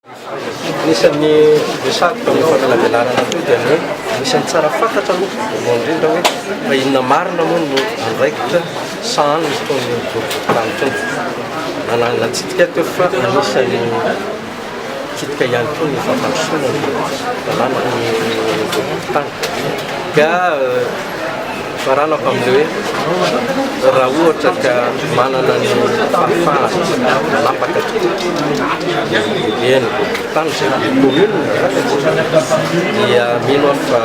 Anisan'ny resahako tamin'ny famelabelarana teo dia ny hoe anisan'ny tsara fantatra aloha voalohany indrindra hoe fa inona marina moa no andraikitra sahanin'itony boriborintany itony. Nanatsidika teo fa anisan'ny kitika ihany koa ny fampandrosoana ny tanàna ny boriborintany ka Faranako amin'ilay hoe raha ohatra ka manana ny fahafahana manapaka tokoa ny lehiben'ny boriborintany izay commune dia mino aho fa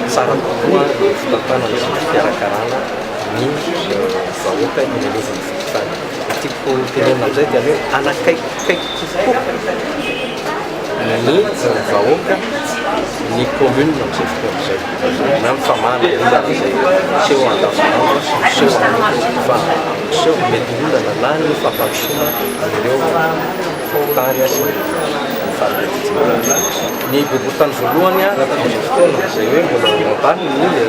tsara kokoa ny fitantanana sy ny fikarakarana ny vahoaka eny anivon'ny fokontany. Ny tiako tenenina amin'izay dia ny hoe hanakaikikaiky kokoa ny vahoaka ny commune amin'izay fotoana izay na ny famahana olana izay miseho andavanandro sy miseho amin'ny fa miseho mety olana na ny fampandrosoana an'ireo fokontany sy ny faritra. Ny boriborintany voalohany amin'izao fotoana izay hoe mbola ao ambany ny ny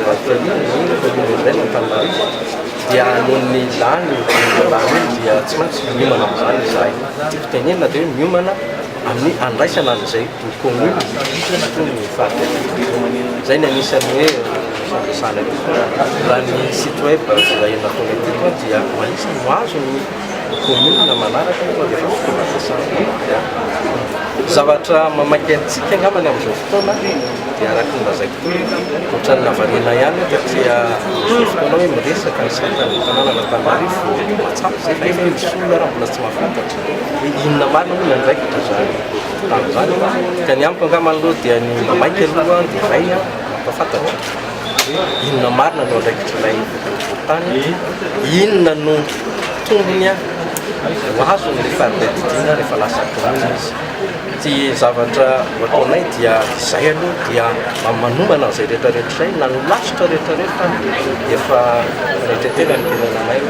commune urbaine Antananarivo dia noho ny lany io commune lany io dia tsy maintsy miomana amin'izany izahay. Tiako tenenina dia hoe miomana amin'ny handraisana an'izay ho commune toy ny faritra Izay ny anisan'ny hoe fampiasana teto. Raha ny site web izay nataonay teto dia ho anisan'ny ho azon'ny commune manaraka io rehefa fotoana ampiasana. Zavatra mamaky antsika angambany amin'izao fotoana dia araka ny lazaiko teo hoe ohatran'ny nahavariana ihany hoe taty amin'izao fotoana hoe miresaka ny satan'ny tanànan'Antananarivo vao mahatsapa izay fa efa misy olona ary mbola tsy mahafantatra. Hoe inona marina moa ny andraikitra izany tany izany? Ka ny amiko angamba aloha dia ny mamaika aloha dia iray mampahafantatra hoe inona marina no andraikitr'ilay tany, inona no tombony ho azony rehefa andidiana rehefa lasa commune izy. Ity zavatra ho ataonay dia izay aloha dia manomana an'izay rehetra rehetra izay na ny lasitra rehetra rehetra efa fanetren-tena ny tenananay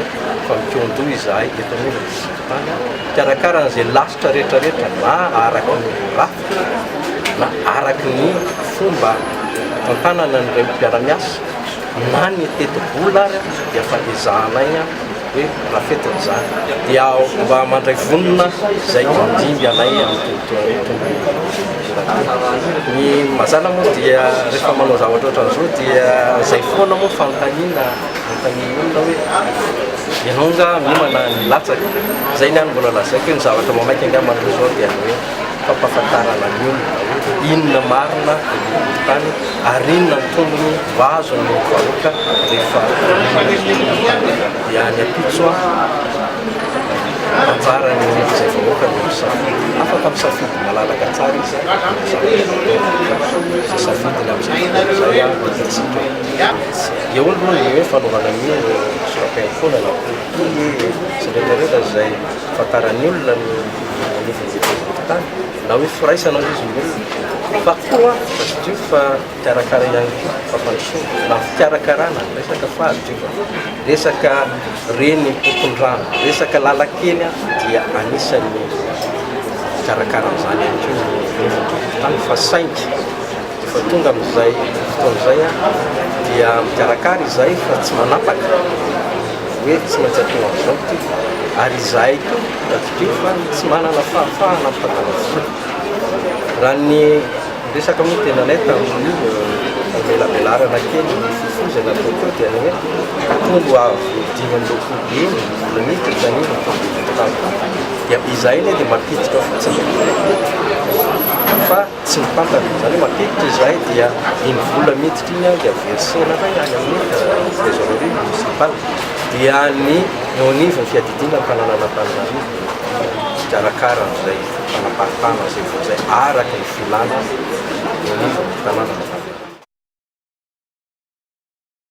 fa mikohon-doha izahay eto anivon'ny Tany mikarakara an'izay lasitra rehetra rehetra na araka ny rafitra na araka ny fomba tantanana an'ireo mpiara-miasa na ny tetibola ary dia efa ezahanay hoe rafetina izany dia mba mandray vonona izay mandimby anay amin'ny tontolo ny mazàna moa dia rehefa manao zavatra ohatran'izao dia izay foana moa fanontaniana Anontanian'ny olona hoe ianao nga miomana ny hilatsaka? Izay ny ahy no mbola lazaiko hoe ny zavatra mamaika angamba aloha izao dia ny hoe fampahafantarana ny olona hoe inona marina ny boriborintany ary inona ny tombony ho azon'ny vahoaka rehefa dia any ampitso anjaran'ny izay vahoaka no misafidy. Afaka misafidy malalaka tsara izy izay safidiny amin'izay fotoana izay hitantsika. Eo aloha ny hoe fanaovana ny sorapiankohonana, kolikoly sy ny rehetra rehetra izay fahafantaran'ny olona ny anivon'ny boriborintany na hoe firaisana hoy izy ny olona fa koa tadidio fa mikarakara ihany koa fampandrosoana na fikarakarana resaka fahadiovana, resaka reny mpompondrano, resaka lalan-kely dia anisan'ny mikarakara an'izany ihany koa ny anivon'ny boriborintany fa saingy Rehefa tonga amin'izay fotoana izay dia mikarakara izahay fa tsy manapaka hoe tsy maintsy atao amin'izao ity ary izahay koa tadidio fa tsy manana fahafahana mitantana vola. Raha ny resaka moa tenanay tamin'ny famelabelarana kely ny fifo izay natao teo dia ny hoe tombo avo 25 be ny vola miditra tany dia izahay anie dia mampiditra fotsiny fa Tsy mitantana, izany hoe matetika izahay dia iny vola miditra iny dia verser-na indray any amin'ny trésorerie municipale dia ny eo anivon'ny fiadidiana ny tanànan'Antananarivo no mikarakara an'izay fanaparitahana izay vola izay araka ny filàna eo anivon'ny tanànan'Antananarivo.